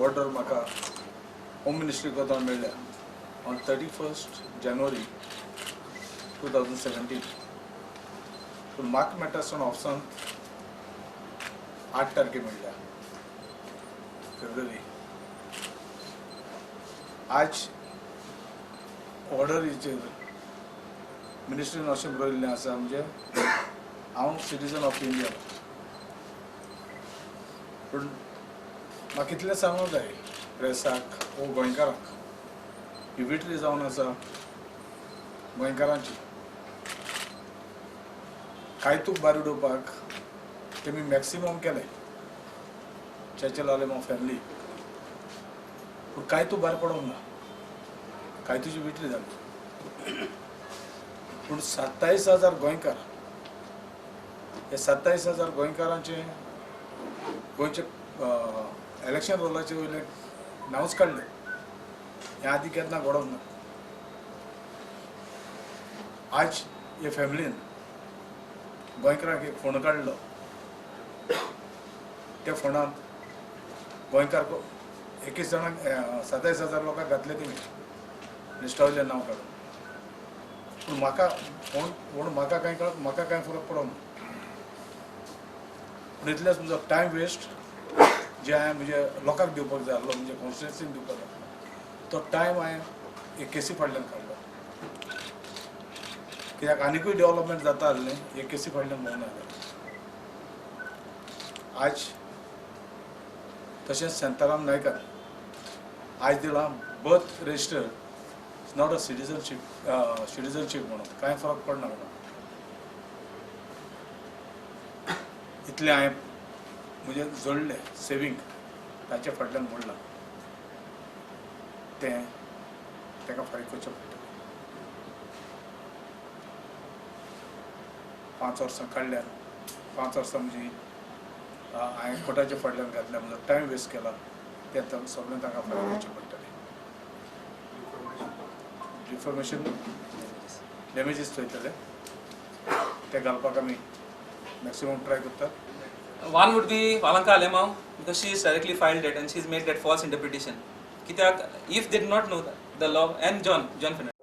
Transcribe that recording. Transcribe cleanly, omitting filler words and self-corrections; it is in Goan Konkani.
ऑर्डर म्हाका होम मिनिस्ट्री कडल्यान मेळ्ळ्या on 31 January 2017. पूण म्हाका मेळटा आसतना ऑफिसान 8 तारखे मेळ्ळ्या फेब्रुवारी. आज ऑर्डरीचेर मिनिस्ट्रीन अशें बरयल्लें आसा, म्हणजे हांव सिटीजन ऑफ इंडिया. पूण म्हाका इतलें सांगूंक जाय प्रेसाक वो गोंयकारांक, ही विटरी जावन आसा गोंयकारांची. कायतूक भायर उडोवपाक तेमी मॅक्सिमम केलें, चेचेल आलेमांव फॅमिली, पूण कायतू भायर पडोंक ना. कायतूची विटरी जाली, पूण 27,000 गोंयकार, हे 27,000 गोंयकारांचे गोंयचे इलेक्शन रोलाचे वयले नांवच काडलें. हें आदी केन्ना घडोंक ना. आज हे फॅमिलीन गोंयकारांक एक फोंड काडलो. त्या फोंडांत गोंयकार 21 जाणांक, 27,000 लोकांक घातले तेमी लिस्टा वयलें नांव काडून. पूण म्हाका फोंड पूण म्हाका कांय कळ म्हाका कांय फरक पडना. पूण इतलेंच म्हजो टायम वेस्ट जे हांवें म्हणजे लोकांक दिवपाक जाय आसलो, म्हणजे कॉन्स्टिट्युन्सीन दिवपाक जाय आसलो, तो टायम हांवें एक केसी फाटल्यान काडलो. कित्याक आनिकूय डेवलपमेंट जाता आसलें, हे केसी फाटल्यान भोंवना जालें. आज तशेंच शांताराम नायकान आयज दिलां birth register is not a citizenship म्हणून कांय फरक पडना म्हणून. इतलें हांवें म्हणजे जोडलें सेवींग ताचे फाटल्यान मोडलां, तें ताका फारीक करचें पडटलें. 5 वर्सां काडल्यान, 5 वर्सां म्हजी हांवें कोर्टाच्या फाटल्यान घातल्या, म्हजो टायम वेस्ट केला, तें सगळें तांकां फारीक करचें पडटलें. डिफॉर्मेशन डॅमेजीस थंयतले ते घालपाक आमी मॅक्सिमम ट्राय करतात. One would be Alanka Alemao, because she has directly filed it and she's made that false interpretation. कित्याक if they did not know the law, and John Fernandez.